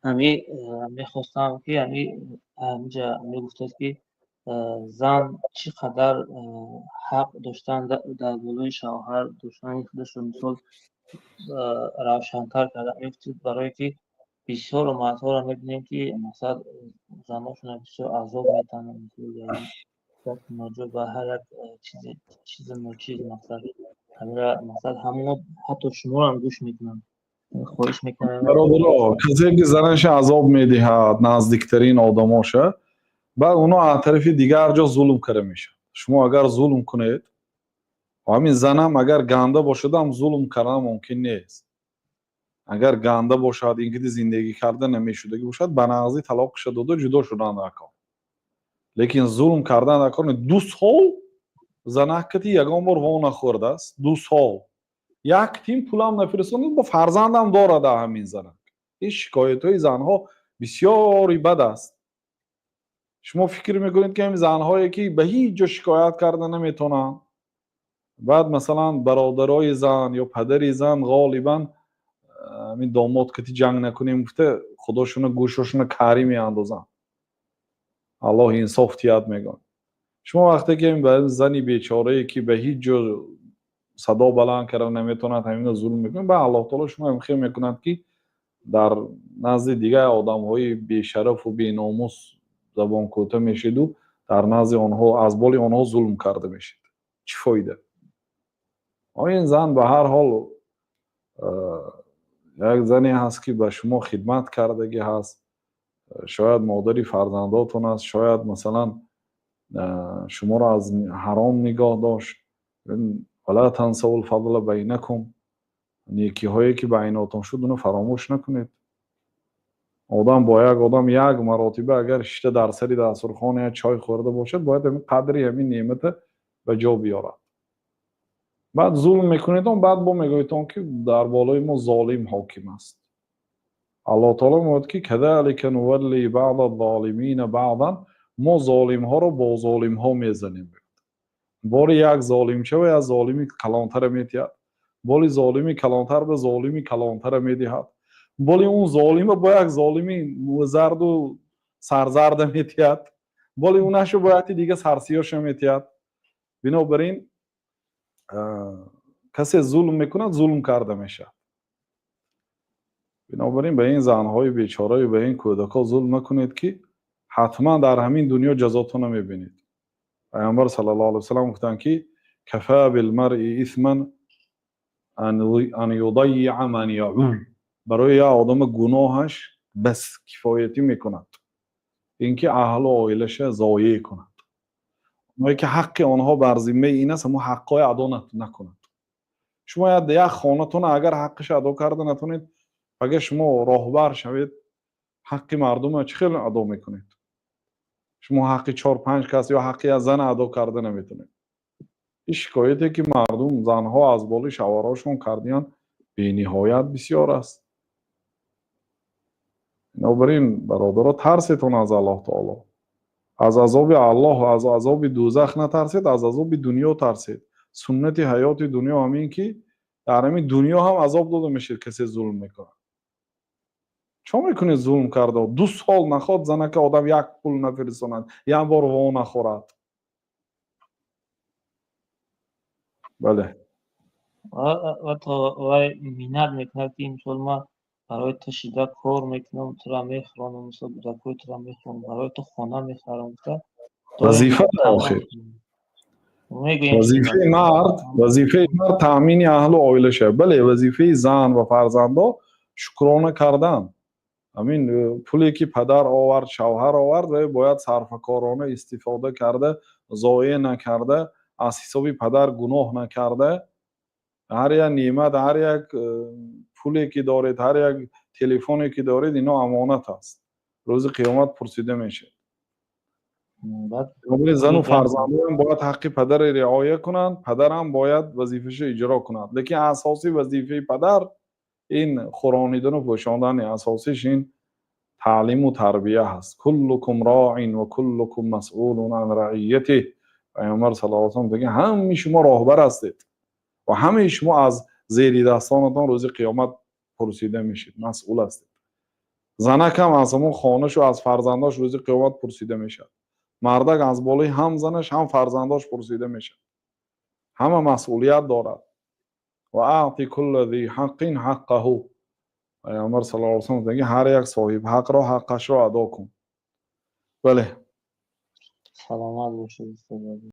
Ҳами мехостам, ки ҳами ҳаминҷа мегуфтед, ки зан чӣ қадар ҳақ доштан дар болои шавҳар доштани худашро, мисол, равшантар карда мегуфтед, барое ки бисёр мардҳоро мебинем, ки мақсад заношонро бисёр азоб метаҳанд, ноҷо ба ҳар як чизи ночиз. Мақсад ҳамира, мақсад ҳамоно ҳатто шуморо гӯш мекунанд. Хоҳиш мекунам. Бародаро, касе ки занаша азоб медиҳад, наздиктарин одамоша, баъд оно аз тарафи дигар ҷо зулм карда мешавад. Шумо агар зулм кунед, ҳамин занам агар ганда бошадам, зулм кардан мумкин нест. Агар ганда бошад, инкиди зиндагӣ карда намешудагӣ бошад, ба нағзӣ талоқша дода, ҷудо шудан дар кор, лекин зулм кардан дар кор. 2 сол занакати ягон бор во нахӯрдааст, 2 сол як тин пулам нафиристонад, бо фарзандам дорад ҳамин занак. Ин шикоятҳои занҳо бисёри бад аст. Шумо фикр мекунед, ки ҳамин занҳое ки ба ҳеҷ ҷо шикоят карда наметавонанд, баъд масалан бародарои зан ё падари зан ғолибан ҳамин домод кати ҷанг накунем гуфта, худошуна гӯшошуна карӣ меандозанд, Аллоҳ инсоф тиҳад мегӯянд. Шумо вақте ки ба зани бечорае, ки ба ҳеҷ ҷо садо баланд карда наметавонад, ҳамина зулм мекунад, ба Аллоҳ таоло шумо ҳамхел мекунад, ки дар назди дигар одамҳои бешарафу беномус забонкӯта мешиду дар назди онҳо аз боли онҳо зулм карда мешид. Чӣ фоида? Ин зан ба ҳар ҳол як зане ҳаст, ки ба шумо хидмат кардагӣ ҳаст, шояд модари фарзандотон аст, шояд масалан шуморо аз ҳаром нигоҳ дошт. ولا تنسوا الفضل بينكم. Некиҳое ки байнотон шуд, уно фаромӯш накунед. Одам бо як одам як маротиба агар шишта дар сари дастурхон як чой хӯрда бошад, бояд ҳамин қадри ҳамин неъмата ба ҷо биёрад. Баъд зулм мекунедон, баъд бо мегӯедон, ки дар болои мо золим ҳоким аст. Аллоҳ таоло мегӯяд, ки كذلك نولي بعض الظالمين بعضا. Мо золимҳоро бо золимҳо мезанем. Бори як золимча ва як золими калонтара метиҳад, боли золими калонтар ба золими калонтара медиҳад, боли он золима бо як золими зарду сарзарда метиҳад, боли унашу бо яки дига сарсиёша метиҳад. Бинобар ин касе зулм мекунад, зулм карда мешавад. Бинобар ин ба ин занҳои бечораю ба ин кӯдакҳо зулм накунед, ки ҳатман дар ҳамин дунё ҷазотона мебинед. Пайғамбар саллаллоҳу алайҳи васаллам гуфтанд, ки كفى بالمرء إثما أن يضيع من يعول. Барои як одама гуноҳаш бас кифоятӣ мекунад, ин ки аҳлу оилаша зоеъ кунад. Оное ки ҳаққи онҳо бар зиммаи ин аст, ҳамон ҳаққҳои адо накунад. Шумо як хонатона агар ҳаққиша адо карда натонед, агар шумо роҳбар шавед, ҳаққи мардума чӣ хел адо мекунед? Шумо ҳаққи чор панҷ кас ё ҳаққи як зана адо карда наметонед. Ин шикояте ки мардум, занҳо аз болои шавҳарҳошон кардиянд, бениҳоят бисёр аст. Бинобар ин, бародаро, тарсетон аз Аллоҳ таоло. Аз азоби Аллоҳ, аз азоби дӯзах натарсед, аз азоби дунё тарсед. Суннати ҳаёти дунё ҳамин, ки дар ҳамин дунё ҳам азоб дода мешавад, касе зулм мекунад. Чо мекунед зулм карда? 2 сол наход занака одам як пул нафиристонад, як бор во нахӯрад. Бале. Ва то вай миннат мекунад, ки мисол ман барои ту шида кор мекунам, тура мехӯронам, мисол кӯдакҳои тура мехӯронам, барои ту хона мехарам гуфта. Вазифа охир. Вазифаи мард таъмини аҳлу оила шавад. Бале, вазифаи зан ва фарзандо шукрона кардан. Ҳамин пуле ки падар овард, шавҳар овард, вай бояд сарфакорона истифода карда, зоеъ накарда, аз ҳисоби падар гуноҳ накарда, ҳар як неъмат, ҳар як пуле ки доред, ҳар як телефоне ки доред, ино амонат аст, рӯзи қиёмат пурсида мешавад. Зану фарзандоам бояд ҳаққи падарро риоя кунанд, падарам бояд вазифаашо иҷро кунад, лекин асосии вазифаи падар ин хӯронидану пӯшондани, асосиш ин таълиму тарбия ҳаст. كلكم راع وكلكم مسؤول عن رعيته. Пайғамбар саллаллоҳу алайҳи васаллам мегӯяд: ҳамаи шумо роҳбар ҳастед ва ҳамаи шумо аз зери дастонатон рӯзи қиёмат пурсида мешед, масъул ҳастед. Занакам аз ҳамон хонашу аз фарзандош рӯзи қиёмат пурсида мешавад. Мардак аз болои ҳам занаш, ҳам фарзандош пурсида мешавад. Ҳама масъулият дорад. Ва аъти кулла зи ҳаққин ҳаққаҳу. Пайғамбар саллаллоҳу алайҳи васаллам гуфтанд, ки ҳар як соҳиби ҳақро ҳаққашро адо кун. Бале. Саломат бошед, устод.